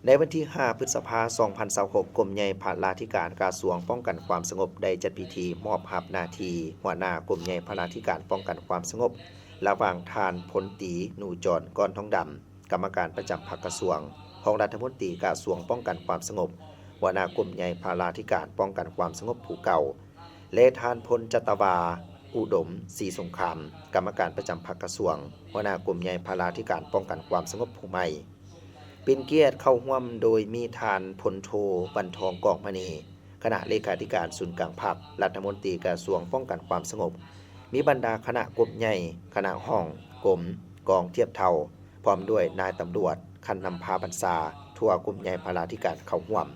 ໃນວັນທີຫ້າ ພຶດສະພາ ສອງພັນຊາວຫົກ, ກົມໃຫຍ່ພະລາທິການກະຊວງປ້ອງກັນຄວາມສະຫງົບ ໄດ້ຈັດພິທີມອບຮັບໜ້າທີ່ຫົວໜ້າກົມໃຫຍ່ພະລາທິການປ້ອງກັນຄວາມສະຫງົບ ລະຫວ່າງທ່ານ ພົນຕີ ໜູຈອນ ກ້ອນທອງດຳ, ກຳມະການປະຈຳພັກກະຊວງ, ຮອງລັດຖະມົນຕີກະຊວງປ້ອງກັນຄວາມສະຫງົບ, ຫົວໜ້າກົມໃຫຍ່ພະລາທິການປ້ອງກັນຄວາມສະຫງົບຜູ້ເກົ່າ ແລະ ທ່ານ ພົນຈັດຕະວາ ອຸດົມ ສີສົງຄາມ, ກຳມະການປະຈຳພັກກະຊວງ, ຫົວໜ້າກົມໃຫຍ່ພະລາທິການປ້ອງກັນຄວາມສະຫງົບຜູ້ໃໝ່. ເປັນກຽດເຂົ້າຮ່ວມໂດຍມີທ່ານ ພົນໂທ ວັນທອງ ກອກມະນີ, ຄະນະເລຂາທິການສູນກາງພັກ, ລັດຖະມົນຕີກະຊວງປ້ອງກັນຄວາມສະຫງົບ, ມີບັນດາຄະນະກົມໃຫຍ່, ຄະນະຫ້ອງ, ກົມ, ກອງທຽບເທົ່າ, ພ້ອມດ້ວຍນາຍຕຳຫຼວດ, ຂັ້ນນຳພາບັນຊາ, ທົ່ວກົມໃຫຍ່ພະລາທິການເຂົ້າຮ່ວມ.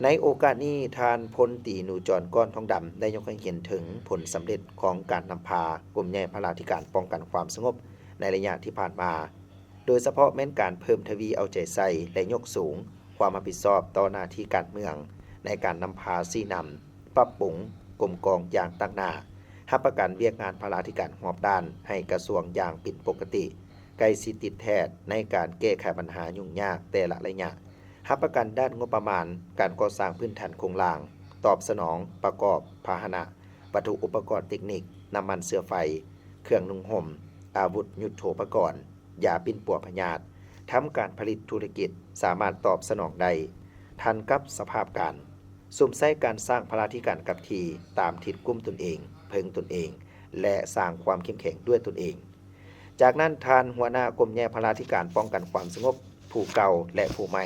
ໃນໂອກາດນີ້, ທ່ານ ພົນຕີ ໜູຈອນ ກ້ອນທອງດຳ ໄດ້ຍົກໃຫ້ເຫັນເຖິງຜົນສຳເລັດຂອງການນຳພາກົມໃຫຍ່ພະລາທິການປ້ອງກັນຄວາມສະຫງົບໃນໄລຍະທີ່ຜ່ານມາ, ໂດຍສະເພາະແມ່ນການເພີ່ມທະວີເອົາໃຈໃສ່ ແລະ ຍົກສູງຄວາມຮັບຜິດຊອບຕໍ່ໜ້າທີ່ການເມືອງ ໃນການນຳພາຊີ້ນຳ, ປັບປຸງ, ກົມກອງຢ່າງຕັ້ງໜ້າ, ຮັບປະກັນວຽກງານພະລາທິການຮອບດ້ານໃຫ້ກະຊວງຢ່າງເປັນປົກກະຕິ, ໃກ້ຊິດຕິດແທດໃນການແກ້ໄຂບັນຫາຫຍຸ້ງຍາກແຕ່ລະໄລຍະ, ຮັບປະກັນດ້ານງົບປະມານການກໍ່ສ້າງພື້ນຖານໂຄງລ່າງ, ຕອບສະໜອງປະກອບພາຫະນະ, ວັດຖຸອຸປະກອນເຕັກນິກ, ນ້ຳມັນເຊື້ອໄຟ, ເຄື່ອງນຸ່ງຫົ່ມ, ອາວຸດຍຸດໂທປະກອນ, ຢາປິ່ນປົວພະຍາດ, ທຳການຜະລິດທຸລະກິດສາມາດຕອບສະໜອງໄດ້ທັນກັບສະພາບການ, ສຸມໃຊ້ການສ້າງພະລາທິການກັບທີ່ຕາມທິດກຸ່ມຕົນເອງ, ເພິ່ງຕົນເອງ ແລະ ສ້າງຄວາມເຂັ້ມແຂງດ້ວຍຕົນເອງ. ຈາກນັ້ນ, ທ່ານຫົວໜ້າກົມໃຫຍ່ພະລາທິການປ້ອງກັນຄວາມສະຫງົບຜູ້ເກົ່າ ແລະ ຜູ້ໃໝ່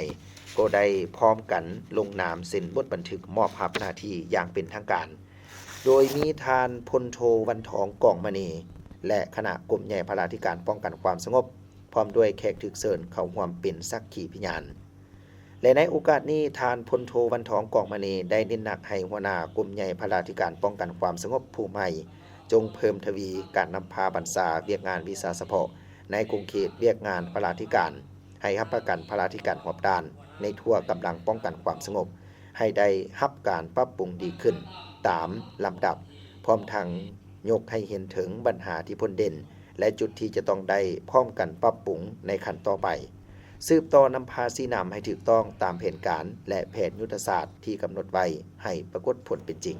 ກໍໄດ້ພ້ອມກັນລົງນາມເຊັນບົດບັນທຶກມອບຮັບໜ້າທີ່ຢ່າງເປັນທາງການ, ໂດຍມີທ່ານ ພົນໂທ ວັນທອງ ກອງມະນີ ແລະ ຄະນະກົມໃຫຍ່ພະລາທິການປ້ອງກັນຄວາມສະຫງົບ ພ້ອມດ້ວຍແຂກຖືກເຊີນເຂົ້າຮ່ວມເປັນສັກຂີພະຍານ. ແລະ ໃນໂອກາດນີ້, ທ່ານ ພົນໂທ ວັນທອງ ກອງມະນີ ໄດ້ເນັ້ນໜັກໃຫ້ຫົວໜ້າກົມໃຫຍ່ພະລາທິການປ້ອງກັນຄວາມສະຫງົບຜູ້ໃໝ່ ຈົ່ງເພີ່ມທະວີການນຳພາບັນຊາວຽກງານວິຊາສະເພາະໃນຂົງເຂດວຽກງານພະລາທິການ, ໃຫ້ຮັບປະກັນພະລາທິການຮອບດ້ານໃນທົ່ວກຳລັງປ້ອງກັນຄວາມສະຫງົບ ໃຫ້ໄດ້ຮັບການປັບປຸງດີຂຶ້ນຕາມລຳດັບ, ພ້ອມທັງຍົກໃຫ້ເຫັນເຖິງບັນຫາທີ່ພົ້ນເດັ່ນ ແລະ ຈຸດທີ່ຈະຕ້ອງໄດ້ພ້ອມກັນປັບປຸງໃນຂັ້ນຕໍ່ໄປ, ສືບຕໍ່ນຳພາຊີ້ນຳໃຫ້ຖືກຕ້ອງຕາມແຜນການ ແລະ ແຜນຍຸດທະສາດທີ່ກຳນົດໄວ້ໃຫ້ປາກົດຜົນເປັນຈິງ.